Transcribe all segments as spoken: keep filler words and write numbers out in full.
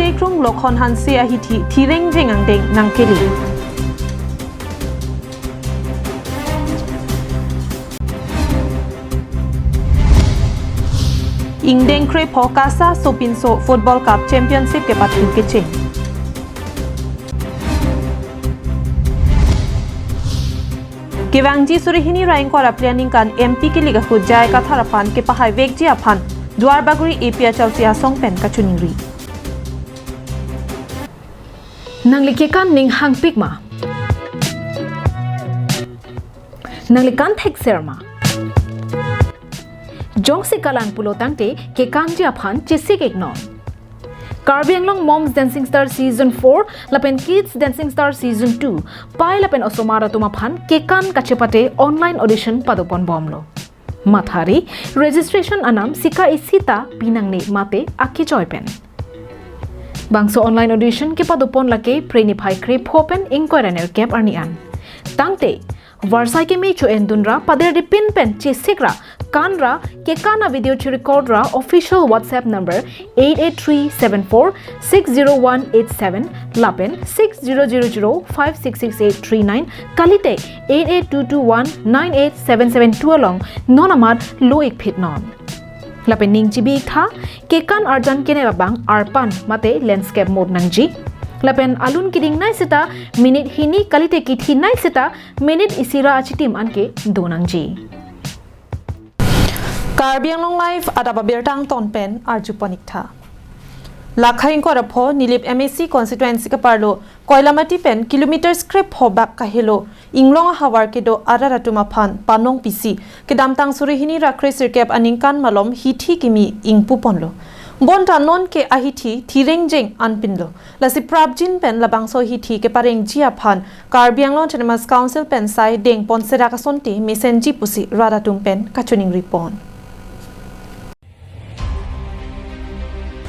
Deikrung Lokhon Hanse ahithi thirengjeng angdeng nangkele. Ingdeng krepho KASA Sopinso Football Cup Championship kepathu kecheng. Kevangji suri hini ra ingkoi ra phli aningkan M P kilik ahut J I Kathar aphan kepahai vekji aphan Duarbagori A P H L C asong pen kachiningri. Nangli kekan ning hangpik ma? Nangli kan thekser ma? Jongsi kalang pulo tangte kekanji aphan chesik iknon. Karbi Anglong Moms Dancing Star Season four lapen Kids Dancing Star Season two, pai lapen osomar atum aphan kekan kachepate online audition padopon bomlo. Mathari, registration anam sika isi ta pinangne mate akechoi pen. Bangso online audition kepadopon lake Phre niphai krepho pen ingkoi ra nerkep arni an. Tangte, varsai keme cho-endun ra pader dipin pen chesik ra, kan ra, kekan avideo chirecord ra official WhatsApp number eight eight three seven four six zero one eight seven lapen six zero zero zero five six six eight three nine kalite eight eight two two one nine eight seven seven two along non amat lo-ik phit non. Lapen ning chibi-ik tha, kekan arjan kenep abang arpan mate landscape mode nangji. Lapen alun kedingnei seta minute hini kalite kethinei seta minute isi ra achitim anke do nangji. Karbi Anglong Live adap abirta angton pen arjupon-ik tha. Lakhai ingkoi ra pho Nilip M A C constituency kaparlo Koilamati pen kilometers krepho bak kahelo Inglong ahavar kedo arat atum aphan panong pisi kedamtang suri hini ra kresirkep aningkan malom hithi kimi ingpuponlo. Bonta nonke ahithi thirengjeng anpinlo. Lasi prapjin pen labangso hithi keparengji aphan Karbi Anglong Autonomous Council pen sai dengpon serak asonte mesenji pusi rat atum pen kachiningripon.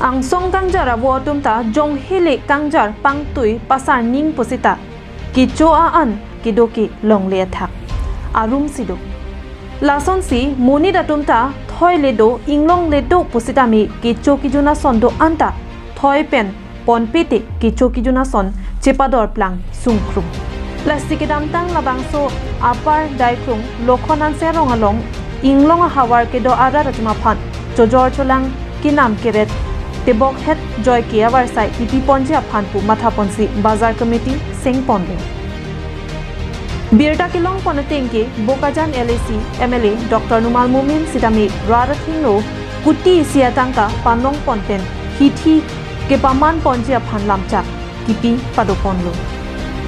Angsong kangjar avo atum ta jonghele kangjar pangtui pasar ning pusita kecho a-an kedo ke longle athak arum si do. Lasonsi monit atum ta thoi le do, inglong le do pusitame kecho kejun ason do-an ta thoi pen ponpete kecho kejun ason chepador plang sungkrung. Lasi kedamtang labangso Upper Deikrung Lokhon Hanse arong along Inglong ahavar kedo arat atum aphan chojor cholang kenam keret tebokhet joike avarsai kipi ponji aphan pu mathaponsi bazar committee sengponlo. Birta kelongpon atengke Bokajan L A C M L A Doctor Numal Momin sitame rat athengno kuti isi atangka panongpon pen hithi kepaman ponji aphan lamchak kipi padoponlo.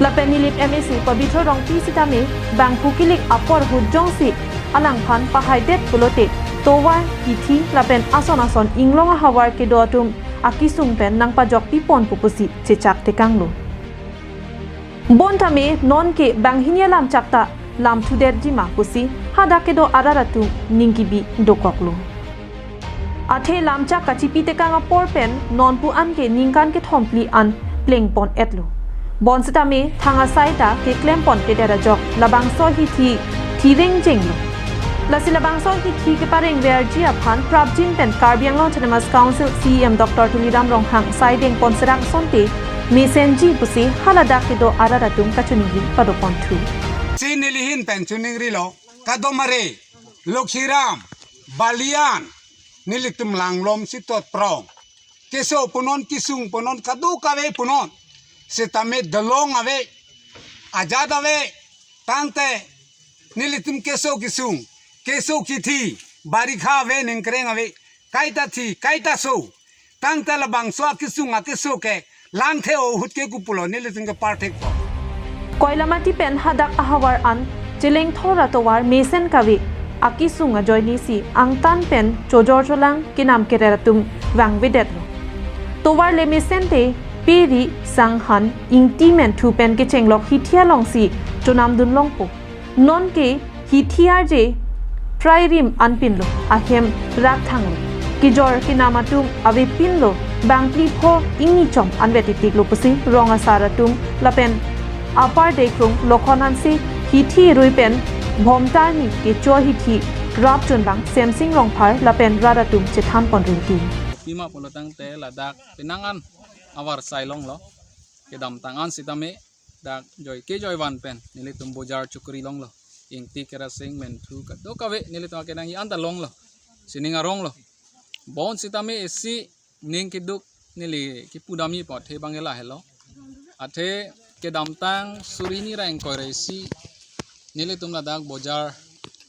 Lapen Nilip M A C Pabitra Rongpi sitame bangphu kilik apor ahut jongsi alangphan pahaidet pulote tovar, hithi lapen ason ason Inglong ahavar kedo atum akesung pen nangpajokpipon pu pusi chechak tekanglo. Bontame nonke banghini alamchak ta lamthudetji ma pusi hadak kedo arat atum ning kibi dokoklo. Athe lamchak kachipi tekang apor pen nonpu anke ningkan kethom phli an plengpon-etlo. Bonsitame thang asai ta keklempon kedet ajok labangso hithi thirengjenglo. Lasi labangso hithi keparengverji aphan prapjin pen Karbi Anglong Autonomous Council C E M Doctor Tuliram Ronghang sai dengpon serak asonte mesenji pusi haladak kedo arat atum kachiningri padoponthu. Si nelihin pen chiningrilo, kadomare, Lokhiram, Balian, nelitum langlomsi totprong. Keso punon, kesung punon, kadokave punon. Sitame dolong ave, ajat ave, tangte nelitum keso kesung, keso kithi, barikha ave, ningkreng ave, kaita thi, kaita so. Tangte labangso akesung akeso ke langthe ahut ke kopulo nelitum ke parthekpo. Koilamati pen hadak ahavar an chelengthor atovar mesen kave akesung ajoinesi angtan pen chojor cholang kenam keret atum vangvedetlo. Tovar le mesen te peri sanghan ingti menthu pen kechenglok hithi alongsi chonamdun longpo. Nonke hithi arje prai rim anpinlo, ahem rak thanglo. Kejor kenam atum avepinlo, bangphli pho ingni chom anvet itiklo pusi rong asar atum lapen Upper Deikrung Lokhon Hanse hithi rui pen Bhomtarni kecho hithi rapchunbang Semsing Rongphar lapen rat atum chethanpon rinti. Pima pulo tangte ladak penang an avarsai longlo. Kedamtang an sitame dak joike joivan pen nelitum bojar chukri longlo. Ingti kerasing menthu kadokave nelitum akenangji anta longlo. Sining aronglo. Bon sitame isi ning keduk neli kipudamji apot he bang ela helo. Athe kedamtang suri hini ra ingkoi ra isi nelitum ladak bojar,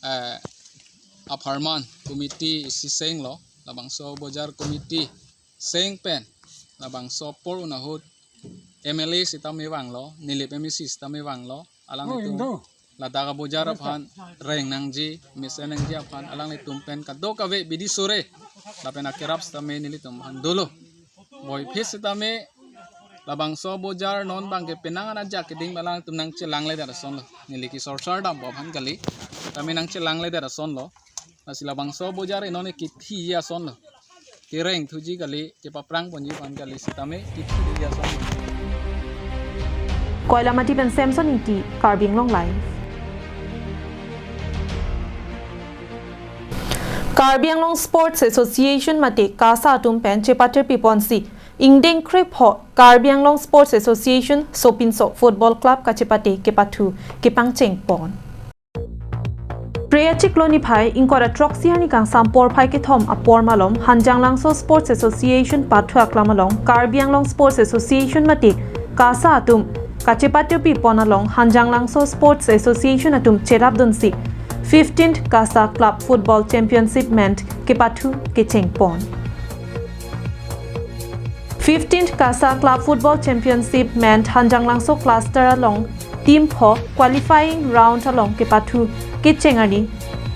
eh, apharman committee isi senglo, labangso bojar committee seng pen labangso apor un ahut M L A sitame vanglo, Nilip M A C sitame vanglo, alanglitum ladak abojar aphan reng nangji, mesen nangji aphan alanglitum pen kadokave bidi sore lapen akerap sitame nelitum aphan dolo. Boiphe sitame labangso bojar non bang ke penang an ajak keding alangtum nangchelangledet asonlo. Neli kisorsar dampo aphan kali. Tame nangchelangledet asonlo. Lasi labangso bojar non kithi asonlo. Kereng thuji kali, kepaprang ponji aphan kali sitame kithi asonlo. Koilamati pen Samson Ingti, Karbi Anglong Live. Karbi Anglong Sports Association mate KASA atum pen chepatirpi ponsi ingdeng krepho Karbi Anglong Sports Association Sopinso Football Club kachepate kepathu kepangcheng pon. Phre achiklo niphai ingkoi ra throksi arni kangsam porphai kethom apor malom Hanjanglangso Sports Association pathu aklam along Karbi Anglong Sports Association mate KASA atum kachepatirpi pon along Hanjanglangso Sports Association atum cherapdunsi fifteenth KASA Club Football Championship ment kepathu kecheng pon. Fifteenth KASA Club Football Championship ment Hanjanglangso Cluster along team pho qualifying round along kepathu kecheng arni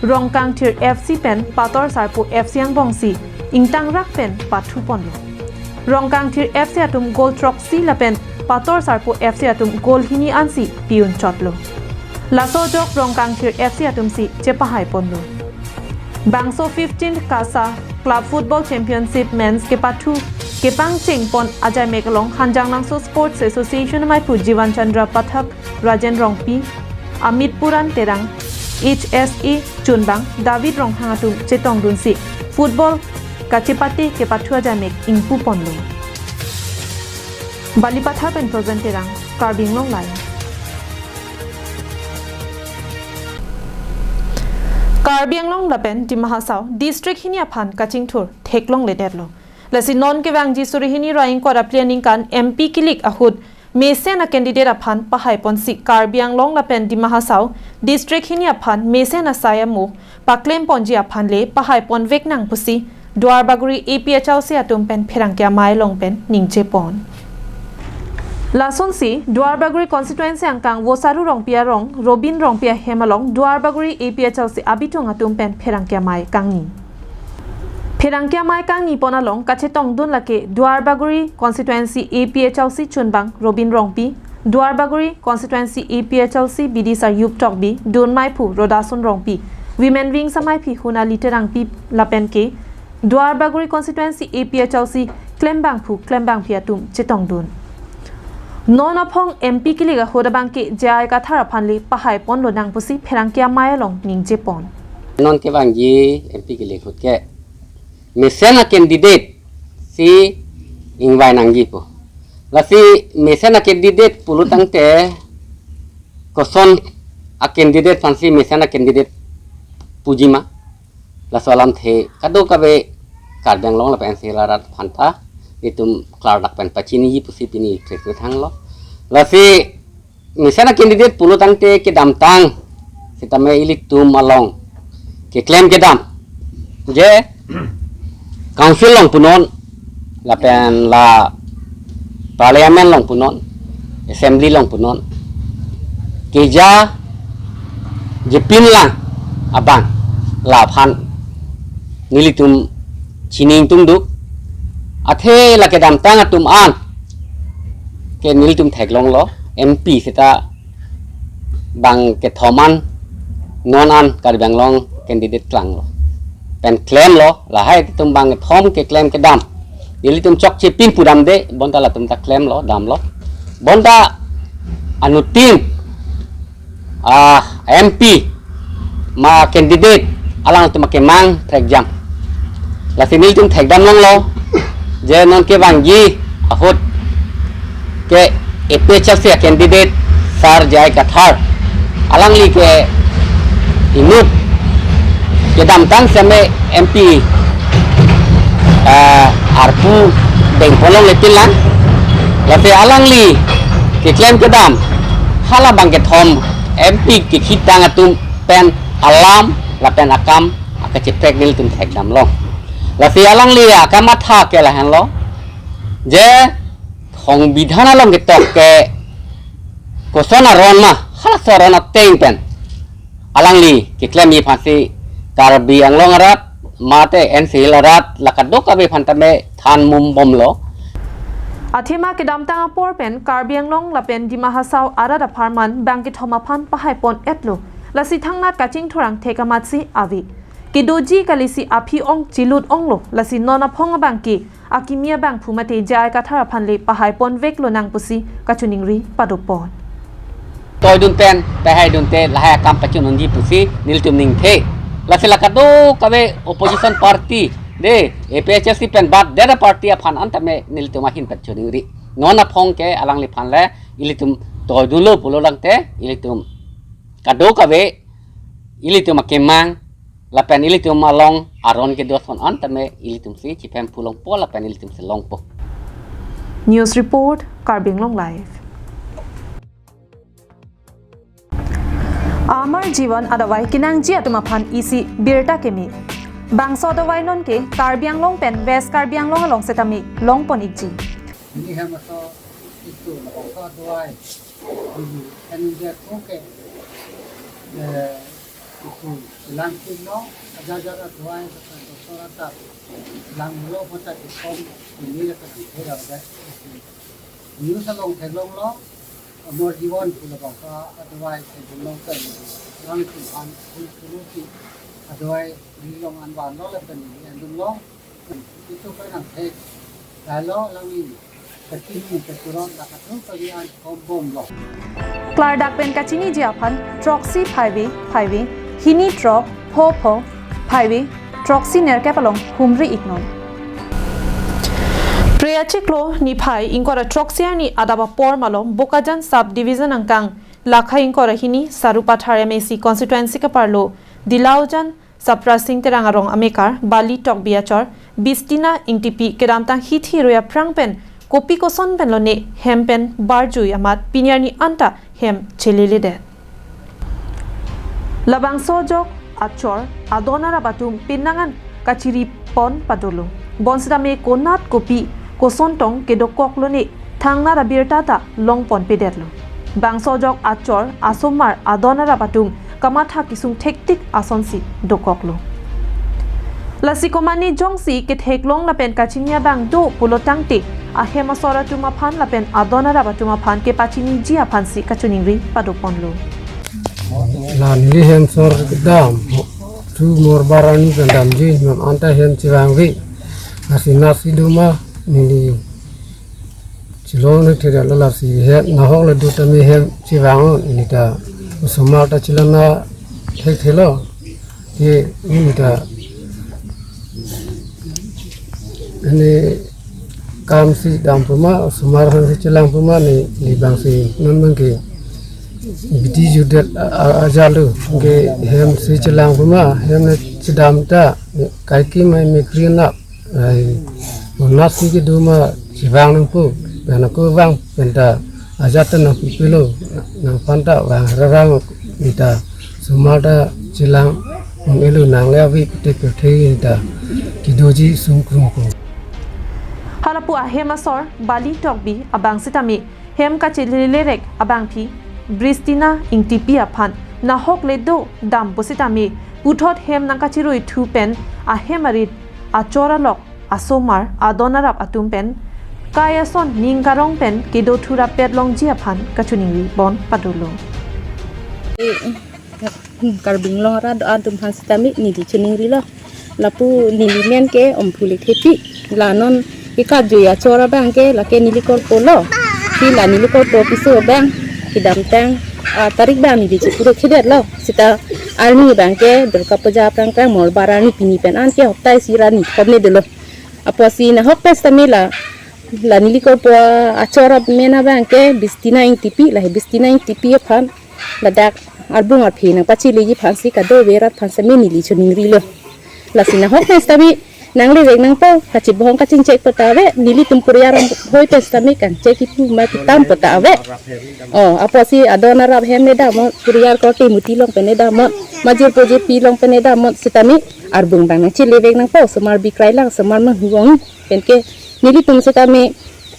Rongkangthir F C pen Patorsarpo F C angbongsi ingtangrak pen pathu ponlo. Rongkangthir F C atum goal throksi lapen Patorsarpo F C atum goal hini ansi pi-un chotlo. Laso ajok Rongkangthir F C atumsi chepahai ponlo. Bangso fifteenth KASA Club Football Championship Men's kepathu kepangcheng pon ajaimek along Hanjanglangso Sports Association amaiphu Jivan Chandra Pathak, Rajen Rongpi, Amit Puran Terang, H S A chunbang David Ronghang atum chetongdunsi football kachepate kepathu ajaimek ingpu ponlo. Balipathar pen Projen Terang, Karbi Anglong Live. Karbi Anglong lapen Dima Hasao district hini aphan kachingthur theklongledetlo. Lasi non kevangji suri hini ra ingkoi ra phli aningkan M P kilik ahut mesen a-candidate aphan pahai ponsi Karbi Anglong lapen Dima Hasao district hini aphan mesen asai amo paklem ponji aphan le pahai ponvek nang pusi Duarbagori A P H L C atum pen pherangke amei along pen ningje pon. Lasonsi Duarbagori constituency angkang Vosaru Rongpi arong Robin Rongpi ahem along Duarbagori A P H L C abitung atum pen pherangke amei kangni. Pherangke amei kangni pon along kachetongdun lake Duarbagori constituency A P H L C chunbang Robin Rongpi, Duarbagori constituency A P H L C bidisar Yup Tokbi, dun meiphu Rodason Rongpi, women wings ameiphi Hunali Terangpi lapen ke Duarbagori constituency A P H L C klembangphu klembangphi atum chetongdun. Non aphong M P kilik ahut abang ke J I Kathar aphan le pahai ponlo nang pusi pherangke amei along ningje pon. Non kevangji M P kilik ahut ke mesen a-candidate si ingvai nangji pu. Lasi mesen a-candidate pulo tangte koson a-candidate aphansi mesen a-candidate puji ma. Laso alamthe kadokave Karbi Anglong lapen N C Hills arat aphanta itum klardak pen pachiniji pusi pini press meet hanglo. Lasi mesen a-candidate pulo tangte kedamtang sitame ilitum along keklem kedam je council along punon lapen la parliament along punon, assembly along punon, keja jepin lang abang laphan nelitum chini ingtungduk. Athe la kedamtang atum an ke nelitum theklonglo, M P seta bang kethom an non an Karbi Anglong candidate klanglo. Pen klemlo, lahai atum bang kethom keklem kedam. Nelitum chokche pin pudamde, bonta latum ta klemlo, damlo. Bonta anuttin ah, M P ma candidate alangtum akemang thekjam. Lasi nelitum thekdam longlo je non kevangji ahut ke A P H L C a candidate Sar J I Kathar, alangli ke inut kedamtang seme M P, eh, arpu dengpon longle pinlang. Lasi alangli keklem kedam hala bang kethom M P kekitang atum pen alam lapen akam akacheprek nelitum thekdam long. Lasi alangli akamatha ke lahenlo, je songbidhan along ketok ke koson aron ma, halaso aron ateng pen alangli keklemji aphansi Karbi Anglong arat mate N C Hills arat la kadokave aphan tame than mumbomlo. Athema kedamtang apor pen Karbi Anglong lapen Dima Hasao arat apharman bang kethom aphan pahai pon etlo. Lasi thangnat kachingthurang thek amatsi ave. Kedoji kalisi aphi ong chilut onglo, lasi non aphong abang ke akimi abangphu mate J I Kathar aphan le pahai pon veklo nang pusi kachiningri padopon. Toidun pen, pahai dunte, lahai akam pachununji pusi nelitum ningthe. Lasi la kadokave opposition party, de, A P H L C pen bad, dera party aphan an tame nelitum ahin pachuningri. Non aphong ke alangliphan le, ilitum toidunlo pulo langte, ilitum kadokave, ilitum akemang, lapen ilitum along aron kedo ason an tame ilitumsi chiphem pulongpo lapen ilitumsi longpo. News report, Karbi Anglong Live. Amar Jiwan adavai kenangji atum aphan isi birta keme. Bangso adavai non ke Karbi Anglong pen West Karbi Anglong along setame longpon ikji. Ini hem aso itu, labangso adavai. Ini kan dia ko ke, eh, itu langkin no, aja aja adavai, kata doktor atat. Langlo kota ikom, ini la kan hera ba. News along theklonglo, Amar Jiwan pu labangso adavai theklonglo kan, langkin an, itu adavai, neli long an vanlo lapen neli endun long. Itu kan nangthek. Lalo langli kachini kachurok la kathu kali an kombomlo. Klardak pen kachiniji aphan throksi phaivi phaivi, hini throk pho pho phaivi, throksi nerkep along humri iknon. Phre achiklo niphai ingkoi ra throksi arni adap apor malom Bokajan Sub Division angkang lakha ingkoi ra hini Sarupathar M A C constituency keparlo Dilaujan Sapra Sing Terang arong amekar Bali Tokbi achor Bistina Ingtipi kedamtang hithi rui aphrang pen kopi koson pen lone hem pen barjui amat pini arni anta hem cheleledet. Labangso ajok achor adon arap atum pinangan kachiri pon padolo. Bonsitame konat kopi koson tong kedokok lone thangnat abirta ta longpon pedetlo. Bangso ajok achor asomar adon arap atum kamatha kesung thektik asonsi dokoklo. Lasi komane jongsi ketheklong lapen kachini abang do pulo tangte ahem asor atum aphan lapen adon arap atum aphan kepachiniji aphansi kachiningri padoponlo. La neli hem sor kedam, thu Morbar arni kedamji, non anta hem chevangve. Nasi nasi doma neli chilong ne thera la lasi hem nahok le do tame hem chevang neli ta osomar ta chelana thekthelo. Ke neli ta ini kamsi dam puma, osomar aphansi chelang puma ne, neli bangsi non bangke biti judet a, a, ajalu ke hemsi chelang puma, hem ne chedam ta, ne kaike mai mekri na, ai, monasi kedo ma chevang nangpo, pen ako vang penta ajat ta nangpipilo, nangphan ta vang rarang neli ta osomar ta chelang un-elo, nang le avi pete pete neli ta kedoji sungkrungpo. Halapu ahem asor Bali Tokbi abang sitame hem kachelelerek abangpi Bristina Ingtipi aphan nahok le do dam pusitame puthot hem nangkachirui thu pen ahem arit achor alok asomar adon arap atum pen kai ason ning karong pen kedo thurapet longji aphan kachiningri pon padolo. Karbi Anglong arat atum aphan sitame neli chiningrilo. Lapu neli men ke Omphu Lekthepi. La non ikatjui achor abang ke lake neli korpo lo. Si la neli korpo piso abang kedamtang, ah, tarik abang neli chipuro khedetlo. Sita arni abang ke Durga Puja aphrang aphrang Morbar arni pini pen an ke hopta isi ra ni thom ne dolo. Apotsi nahok pen sitame la La neli korpo achor amen abang ke Bistina Ingtipi, lahei Bistina Ingtipi aphan ladak arbung arphe nangpacheleji aphansi kadokave arat aphan sitame neli choningrilo. Lasi nahok pen sitame nanglevek nangpo, kachibohong kachingchek po ta ave, nelitum Kuriar anghoi pen sitame kangchek kipu ma kitam po ta ave. Oh, apotsi adon arap ahem ne damnon, Kuriar korte muti along pen ne damnon, majirpo jirpi along pen ne damnon, sitame arbung abang nangchelevek nangpo, osomar bikrai lang, osomar manghu ong pen ke nelitum sitame,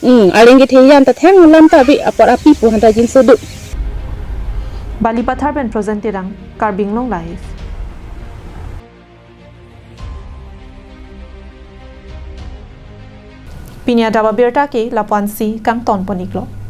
hmm, areng kethe an ta theng alam ta ave, apor api pu aphanta jinso do. Balipathar pen Projen Terang, Karbi Anglong Live. Pini adap abirta ke lapu-ansi kangton pon-iklo.